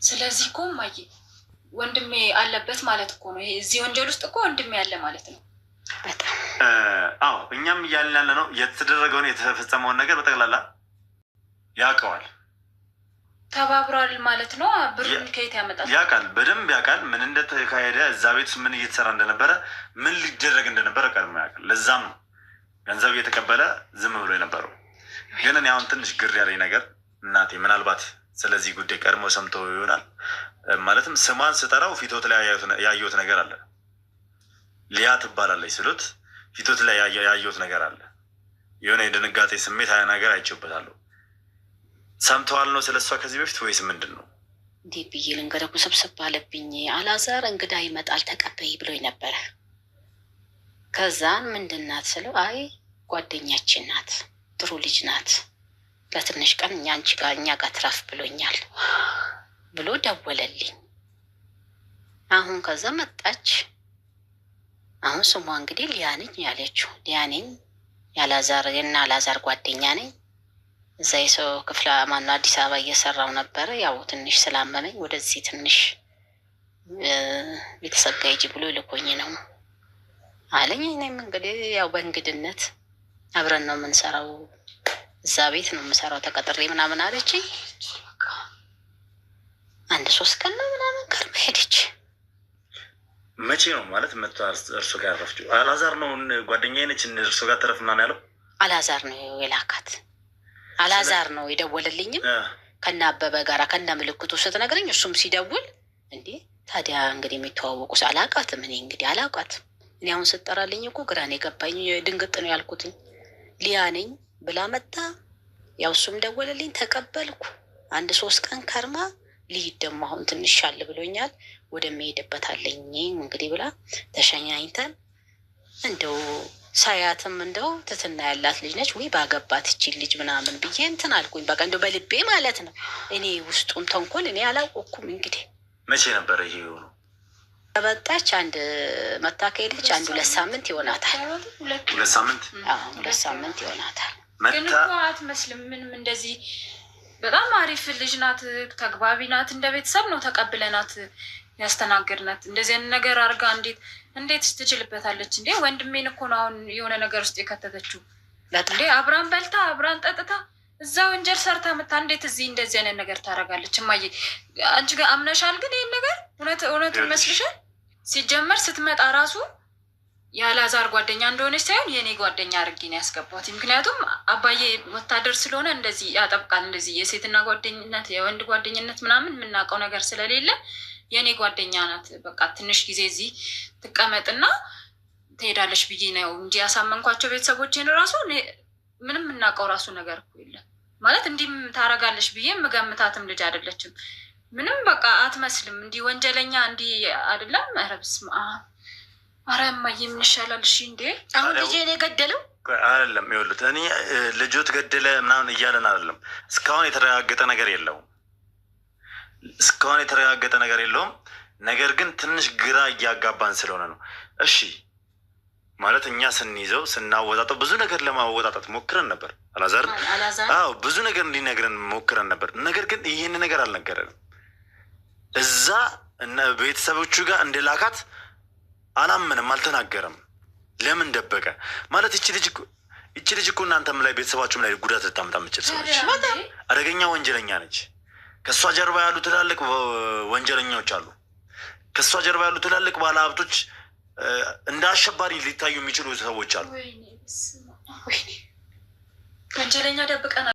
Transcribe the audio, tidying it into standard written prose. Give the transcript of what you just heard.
ስለዚህ እኮ እማዬ ወንድሜ አለበት ማለት እኮ ነው። ይሄ እዚህ ወንጀል ውስጥ እኮ ወንድሜ አለ ማለት ነው። በጣም አዎ፣ እኛም እያልን ያለ ነው የተደረገውን የተፈጸመውን ነገር በጠቅላላ ያውቀዋል። ተባብሯል ማለት ነው። ብሩን ከየት ያመጣል? ያውቃል፣ በደንብ ያውቃል። ምን እንደተካሄደ እዛ ቤት ውስጥ ምን እየተሰራ እንደነበረ፣ ምን ሊደረግ እንደነበረ ቀድሞ ያውቃል። ለዛም ነው ገንዘብ እየተቀበለ ዝም ብሎ የነበረው። ግን እኔ አሁን ትንሽ ግር ያለኝ ነገር እናቴ ምናልባት ስለዚህ ጉዳይ ቀድሞ ሰምቶ ይሆናል። ማለትም ስሟን ስጠራው ፊቶት ላይ ያየሁት ነገር አለ። ሊያ ትባላለች ስሉት ፊቶት ላይ ያየሁት ነገር አለ። የሆነ የድንጋጤ ስሜት ነገር አይቼበታለሁ። ሰምተዋል ነው ስለሷ ከዚህ በፊት ወይስ ምንድን ነው? እንዴት ብዬ ልንገረው? ስብስብ አለብኝ። አላዛር እንግዳ ይመጣል ተቀበይ ብሎኝ ነበረ። ከዛን ምንድን ናት ስለው አይ ጓደኛችን ናት፣ ጥሩ ልጅ ናት፣ ለትንሽ ቀን እኛ አንቺ ጋር እኛ ጋር ትረፍ ብሎኛል ብሎ ደወለልኝ። አሁን ከዛ መጣች። አሁን ስሟ እንግዲህ ሊያ ነኝ ያለችው፣ ሊያ ነኝ፣ የአላዛር የና አላዛር ጓደኛ ነኝ። እዛ የሰው ክፍለ ማነው አዲስ አበባ እየሰራው ነበረ። ያው ትንሽ ስላመመኝ ወደዚህ ትንሽ ቤተሰብ ጋር ሂጂ ብሎ ልኮኝ ነው አለኝ። እኔም እንግዲህ ያው በእንግድነት አብረን ነው የምንሰራው፣ እዛ ቤት ነው የምሰራው ተቀጥሬ ምናምን አለችኝ። አንድ 3 ቀን ነው ምናምን ከርማ ሄደች። መቼ ነው ማለት መጥቶ እርሶ ጋር ያረፈችው? አላዛር ነው ጓደኛዬ ነች እርሶ ጋር ተረፍ ምናምን ያለው? አላዛር ነው የላካት። አላዛር ነው የደወለልኝም ከነ አበበ ጋራ ከነ ምልክቱ ስትነግረኝ እሱም ሲደውል እንዴ ታዲያ እንግዲህ የሚተዋወቁ አላውቃትም። እኔ እንግዲህ አላውቃትም። እኔ አሁን ስጠራልኝ እኮ ግራ ነው የገባኝ፣ ድንግጥ ነው ያልኩትኝ። ሊያ ነኝ ብላ መጣ። ያው እሱም ደወለልኝ፣ ተቀበልኩ። አንድ 3 ቀን ከርማ ልሂድ ደግሞ አሁን ትንሽ ሻል ብሎኛል ወደሚሄድበት አለኝ እንግዲህ ብላ ተሸኛኝተን እንደው ሳያትም እንደው ትትና ያላት ልጅ ነች ወይ ባገባት እቺ ልጅ ምናምን ብዬ እንትን አልኩኝ። በቃ እንደው በልቤ ማለት ነው። እኔ ውስጡን ተንኮል እኔ አላወቅኩም። እንግዲህ መቼ ነበረ ይሄ የሆነው? ከመጣች አንድ መታ ከሄደች አንድ 2 ሳምንት ይሆናታል። 2 ሳምንት? አዎ፣ 2 ሳምንት ይሆናታል። ግን እኮ አትመስልም ምንም እንደዚህ በጣም አሪፍ ልጅ ናት፣ ተግባቢ ናት። እንደ ቤተሰብ ነው ተቀብለናት ያስተናገድናት። እንደዚህ አይነት ነገር አድርጋ እንዴት ትችልበታለች እንዴ? ወንድሜን እኮ ነው አሁን የሆነ ነገር ውስጥ የከተተችው። በጣም እንዴ አብራን በልታ አብራን ጠጥታ እዛ ወንጀል ሰርታ መታ እንዴት እዚህ እንደዚህ አይነት ነገር ታደርጋለች? እማዬ አንቺ ጋር አምነሻል? ግን ይሄን ነገር እውነት ይመስልሻል? ሲጀመር ስትመጣ ራሱ የአላዛር ጓደኛ እንደሆነች ሳይሆን የኔ ጓደኛ አድርጌ ነው ያስገባት። ምክንያቱም አባዬ ወታደር ስለሆነ እንደዚህ ያጠብቃል። እንደዚህ የሴትና ጓደኝነት የወንድ ጓደኝነት ምናምን የምናውቀው ነገር ስለሌለ የኔ ጓደኛ ናት፣ በቃ ትንሽ ጊዜ እዚህ ትቀመጥና ትሄዳለች ብዬ ነው እንጂ ያሳመንኳቸው ቤተሰቦቼን ራሱ እኔ ምንም የምናውቀው ራሱ ነገር እኮ የለም። ማለት እንዲህም ታረጋለች ብዬ የምገምታትም ልጅ አይደለችም። ምንም በቃ አትመስልም። እንዲህ ወንጀለኛ እንዲህ አይደለም። ኧረ በስመ አብ። ኧረ እማዬ ምን ይሻላል? እሺ እንዴ አሁን ልጄን የገደለው አይደለም። ይኸውልህ እኔ ልጆት ገደለ ምናምን እያለን አይደለም። እስካሁን የተረጋገጠ ነገር የለውም። እስካሁን የተረጋገጠ ነገር የለውም። ነገር ግን ትንሽ ግራ እያጋባን ስለሆነ ነው። እሺ ማለት እኛ ስንይዘው ስናወጣጠው ብዙ ነገር ለማወጣጣት ሞክረን ነበር። አላዛር አላዛር? አዎ፣ ብዙ ነገር እንዲነግረን ሞክረን ነበር። ነገር ግን ይሄን ነገር አልነገረንም። እዛ እነ ቤተሰቦቹ ጋር እንደላካት አላመንም፣ አልተናገረም። ለምን ደበቀ? ማለት እቺ ልጅ እኮ እናንተም ላይ ቤተሰባችሁም ላይ ጉዳት ልታመጣ የምትችል ሰው ነች። አደገኛ ወንጀለኛ ነች። ከሷ ጀርባ ያሉ ትላልቅ ወንጀለኞች አሉ። ከሷ ጀርባ ያሉ ትላልቅ ባለሀብቶች እንደ አሸባሪ ሊታዩ የሚችሉ ሰዎች አሉ። ወይኔ በስመ አብ። ወይኔ ወንጀለኛ ደብቀናል።